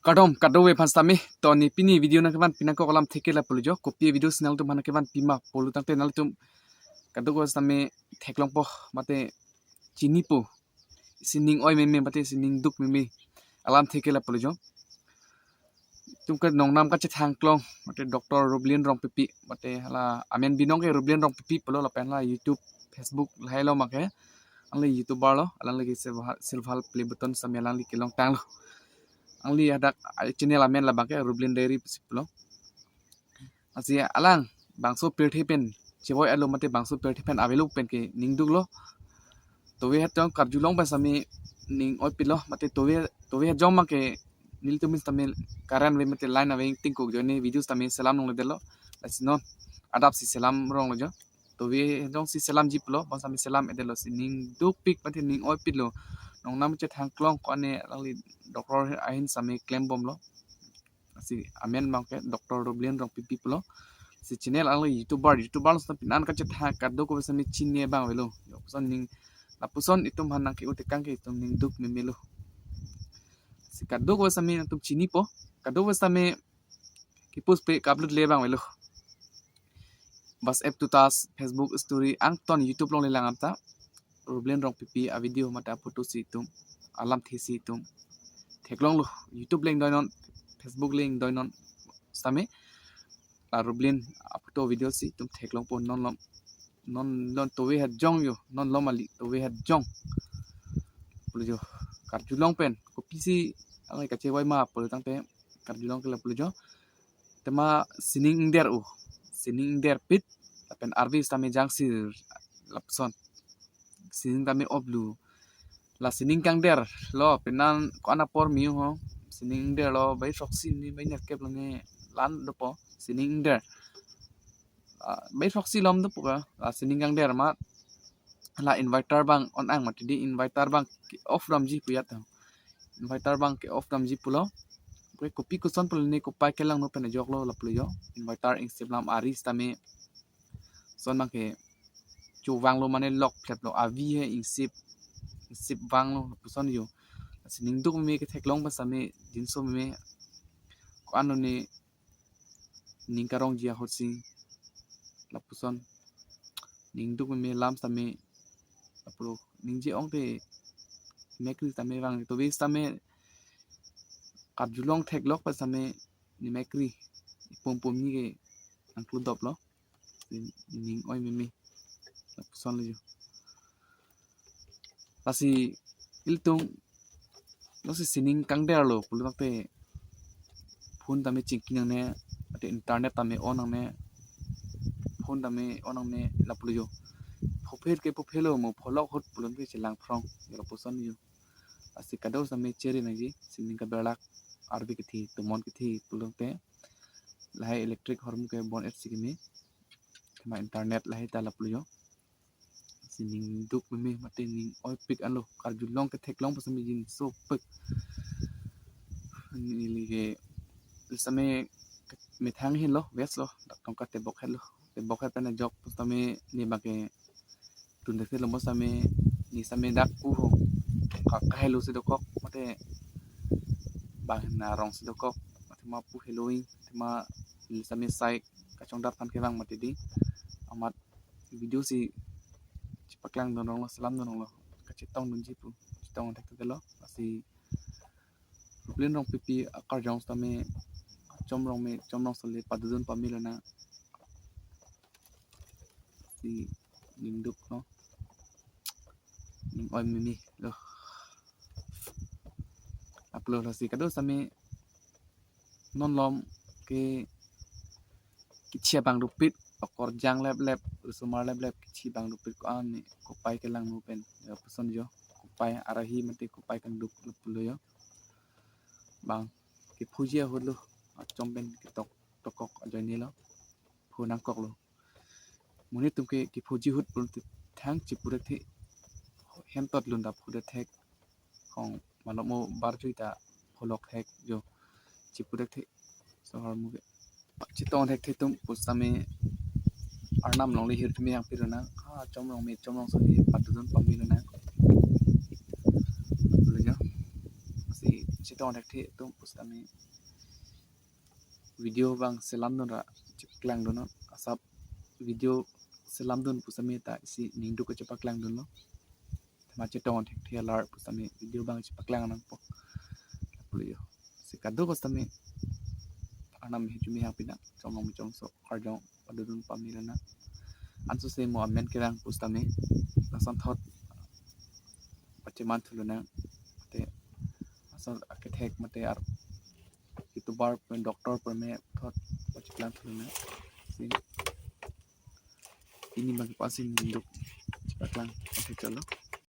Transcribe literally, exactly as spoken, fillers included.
Kardom kadokave aphan sitame, to ne pini video nangkevan pinangkok alamthe ke lapulo jo. Kopi video si nangtum aphan nangkevan pima pulo tangte nangtum kadokave sitame theklongpo mate chinipo. Sining oi meme mate sining duk meme alamthe ke lapulo jo. Itum ke nongnam kachethang klong mate Doctor Rublin Rongpipi mate hala amen binong ke Rublin Rongpipi pulo lapen hala YouTube, Facebook lahai lo make. Alangli YouTuber lo, alangli ke silver, silver play button sitame alangli kelongtang lo. Alangli hadak, ah, channel amen labang ke Rublin Diary pusi pulo. Lasi alang bangso pirthe pen chevoi alo mate bangso pirthe pen avelo pen ke ning duklo. Tove hajong karjulong pen sitame ning oipilo mate tove, tove hajong make nelitum sitame current ave mate line ave tingkuk ajoine video sitame selam nangledetlo. Lasi non adap si selam ronglo jo. Tove hajong si selamji pulo, bang sitame selam-edetlo, sining dukpik mate ning oipiklo. Nongnam chethang klong ko-an ne alangli doctor ahin sitame klembomlo. Lasi amen abang ke Doctor Rublin Rongpipi pulo. Si channel alangli YouTuber, YouTuber lo sitame pinan kachethang kadokave sitame chini abang avelo. Lapuson ning, lapuson itum aphan nangke-o tekang ke itum ning duk memelo. Si kadokave sitame nangtum chinipo, kadokave sitame kepost pe ka-upload le abang avelo. WhatsApp status, Facebook story, angton YouTube along le lang anta Rublin Rongpipi avideo mate aphoto si itum alamthe si itum theklonglo. YouTube le ingdoinon, Facebook le ingdoinon sitame la Rublin aphoto video si itum theklongpo. Non lom, non lom tove hajong jo, non lom ali tove hajong pulo jo. Karjulong pen kopisi alangli kachevoi ma pulo tangte karjulong ke lapulo jo. Tema sining ingder o, sining ingderpik lapen arve sitame jangsir lapuson. Sining tame oplo. La sining kangderlo, pinan ko-an apor miu ho. Sining ingderlo, bai throksi ni bai nerkep lo ne la-an dopo. Sining ingder. Ah, bai throksi lom dopo ka. La sining kangder ma la inverter abang on-ang mati di, inverter abang ke-off damji pu ya ta. Inverter abang ke-off damji pulo. Ke kopi koson pulo ne kopai kelangno pen ajoklo lapulo jo. Inverter ingsip lam, ari sitame son abang ke chuvanglo mane lock phleplo, avi he ingsip, ingsip vanglo lapuson jo. Sining duk meme ketheklong pen sitame jinso meme ko-an lo ne ning karongji ahut si lapuson. Ning duk meme alam sitame lapulo, ningje ong te mekri sitame vang, tove sitame karjulong theklok pen sitame ne mekri, ipum pum ni ke angkludop lo. Ning oi meme lapuson lo jo. Lasi ilitum, lasi sining kangderlo pulo tangte phone tame chingki nangne, ate internet tame on nangne, phone tame on nangne lapulo jo. Phophet ke phophelo mo pholok ahut pulo tangte chelang phrong lapuson jo. Lasi kado sitame chere nangji, sining kaberlak, arve kethe, tomon kethe pulo tangte lahai electric ahormu ke bon-et si keme. Tema internet lahai ta lapulo jo. Sining duk meme mate ning oipik anlo, karjulong ketheklong pen sitame jinsopik. Neli ke sitame methang henlo, west lo, dak tongka tebok henlo. Tebok het pen ajok sitame ne abang ke tun thekthelo mo sitame, ne sitame dak pu ho. Ka, kahelo si dokok mate bang na rong si dokok mate ma pu heloing, tema ne sitame sai kachongdat aphan kevang mati di. Amat video si chepaklang dun ronglo, selam dun ronglo, kachetong dunji pu, chetong thekthelo. Lasi Rublin Rongpipi akarjong sitame chomrong me, chomrong sale padodun pame lonang. Si ning duk lo, ning oi meme lo. Lapulo, lasi kado sitame non lom ke kichi abang dopik, okorjang leplep, osomar leplep, kichi abang dopik ko-an ne kopai kelangno pen lapuson jo. Kopai arahi mate kopai kangduk lapulo jo. Bang kephoji ahut lo, achom pen ketok tokok ajoine lo, pho nangkoklo. Monit atum ke kephoji ahut pulote thang chipurekthe, hemtot lun ta phudet thek, kong malom mo barjui ta pholok thek jo, chipurekthe. So ahormu ke chetong thekthe atum pu sitame Arnam longle hirtime yang pir lonang, ha chomrong me chomrong sale padodun pame lonang. Lapulo jo. Si chetong thekthe atum pusitame video abang selamdun ra chepaklang dunnon. Asap video selamdun pusitame ta isi ningduk kachepaklang dunlo. Thema chetong thekthe alar pusitame video abang chepaklang nangpo. Lapu yo. Si kadokave sitame Arnam me hejumi hang pinang, chonglong me chongso, karjong padodun pame lonang. Ansose mo amen kerang pusitame, lason thot pacheman thu lonang. Te lason akethek mate ar YouTuber pen doctor pen me thot pacheklang thu lonang. Si pini abang ke pasi ningduk chepaklang thekthe cholo.